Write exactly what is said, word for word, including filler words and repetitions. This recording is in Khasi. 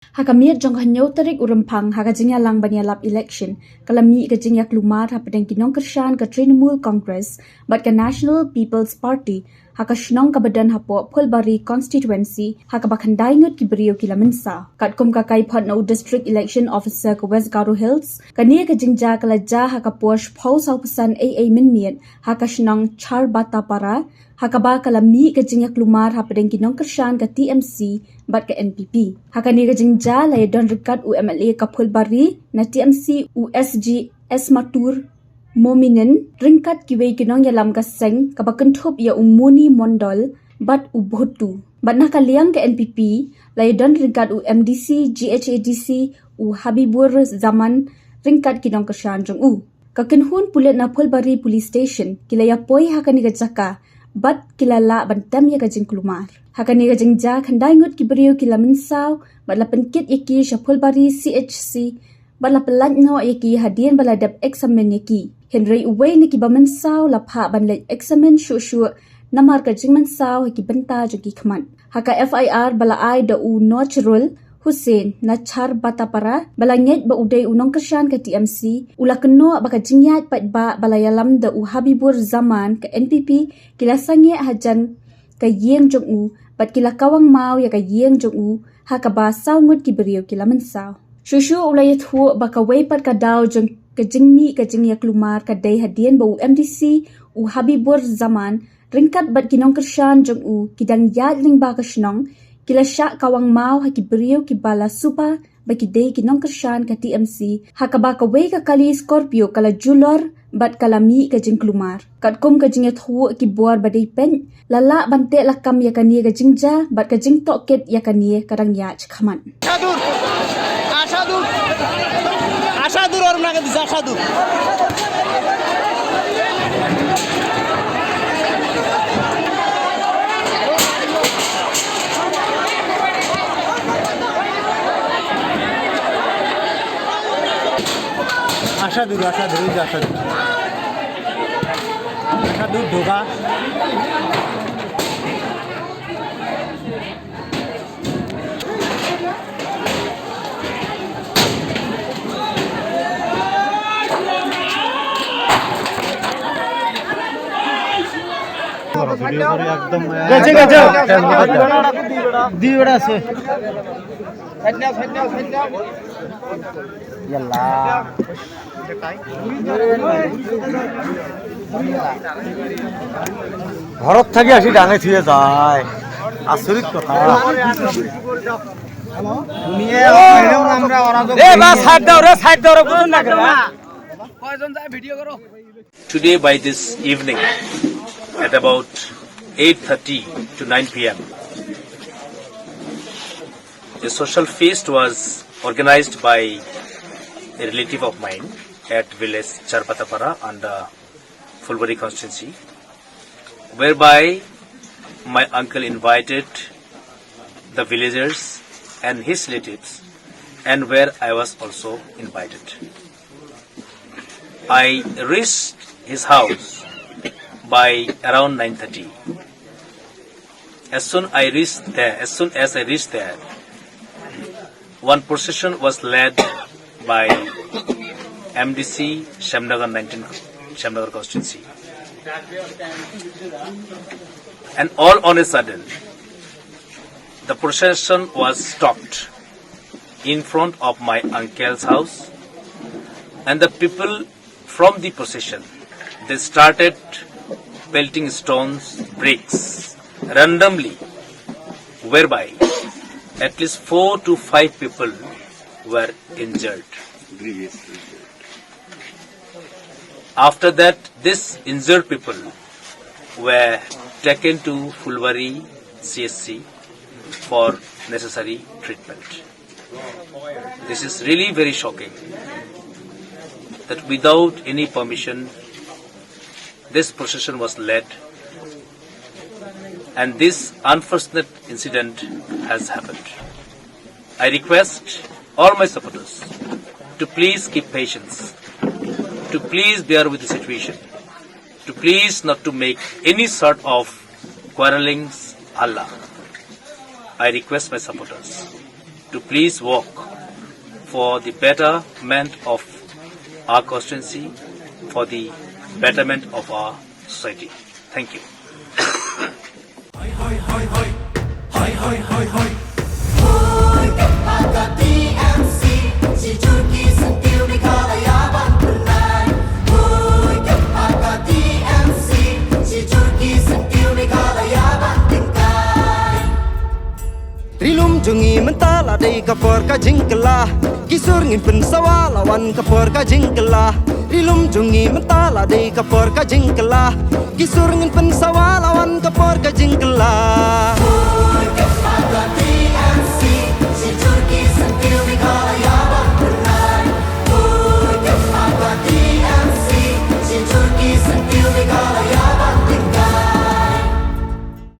Ha ka miet jong ka hynñiew tarik u Rymphang, ha ka jingïalang ban ïalap election, ka la mih ka jingïaklumar hapdeng ki nongkyrshan ka Trinamool Congress bad ka National People's Party ha ka shnong kaba don hapoh Phulbari constituency, ha kaba khyndai ngut ki briew ki la mynsaw. Katkum ka kaiphod na u District Election Officer ka West Garo Hills, kane ka jingjia ka la jia ha ka por shiphew saw phew san A M mynmiet ha ka shnong Charbatapara, ha kaba ka la mih ka jingïaklumar hapdeng ki nongkyrshan ka T M C bad ka N P P. Ha kane ka jingjia la ïadon ryngkat u M L A ka Phulbari na T M C, u S G S Matur Mominin, ryngkat kiwei ki nongïalam ka seng kaba kynthup ïa u Moni Mondol bad u Bhuttu. Bad na ka liang ka N P P la ïadon ryngkat u M D C G H A D C, u Habibur Zaman, ryngkat ki nongkyrshan jong u. Ka kynhun pulit na Phulbari Police Station ki la ïapoi ha kane ka jaka bad ki la lah ban tem ïa ka jingkulmar. Ha kane ka jingjia, khyndai ngut ki briew ki la mynsaw bad la pynkit ïa ki sha Phulbari C H C bad la pyllait noh ïa ki hadien ba la dep eksamin ïa ki. Hynrei uwei na kiba mynsaw la phah ban leit eksamin shuh shuh namar ka jingmynsaw ha ki bynta jong ki khmat. Ha ka F I R ba la ai da u Nojrul Hussain na Charbatapara, ba la ngeit ba u dei u nongkyrshan ka T M C, u la kynnoh ba ka jingïaid paidbah ba la ïalam da u Habibur Zaman ka N P P ki la sangeh hajan ka ïing jong u bad ki la kawang maw ïa ka ïing jong u, ha kaba saw ngut ki briew ki la mynsaw. Shuh shuh u la ïathuh ba kawei pat ka daw jong ka jingmih ka jingïaklumar ka dei hadien ba u M D C, u Habibur Zaman, ryngkat bad ki nongkyrshan jong u ki dang ïaid lyngba ka shnong, ki la shah kawang maw ha ki briew kiba la suba ba ki dei ki nongkyrshan ka T M C, ha kaba kawei ka kali Scorpio ka la julor bad ka la mih ka jingkulmar. Katkum ka jingïathuh ki bor ba dei peit, la lah ban teh lakam ïa kane ka jingjia bad ka jingtohkit ïa kane ka dang ïaid shakhmat. আশা দূর, আশা দূর, আশা দূর, অরুণা গান্ধী, আশা দূর। আশা দূর, আশা দূর, ওই যে আশা দূর। আশা দূর ঢোকা। ঠিক আছে। দি বেড়া আছে। ইয়াল্লা। ঘৰত থাকি আসি ডাঙে থুয়ে যায়। আচৰিত কথা। এ, বা, side দাও রে, side দাও রে, বুঝুন না কেন? Today by this evening, at about eight thirty to nine P M, a social feast was organized by a relative of mine at village Charbatapara under Phulbari constituency, whereby my uncle invited the villagers and his relatives, and where I was also invited. I reached his house by around nine thirty. As soon I reached there, as soon as I reached there, one procession was led by M D C Shyamnagar nineteen, Shyamnagar constituency. And all on a sudden, the procession was stopped in front of my uncle's house, and the people from the procession, they started pelting stones, bricks, randomly, whereby at least four to five people were injured. After that, these injured people were taken to Phulbari C H C for necessary treatment. This is really very shocking that without any permission, this procession was led and this unfortunate incident has happened. I request all my supporters to please keep patience, to please bear with the situation, to please not to make any sort of quarrelings, halla. I request my supporters. to please work for the betterment of our constituency, for the betterment of our society. Thank you. Ri lum jong ngi mynta la dei ka por ka jingkylla. Ki sur ngin pynsawa la wan ka por ka jingkylla. Ri lum jong ngi mynta la dei ka por ka jingkylla. Ki sur ngin pynsawa la wan ka por ka jingkylla.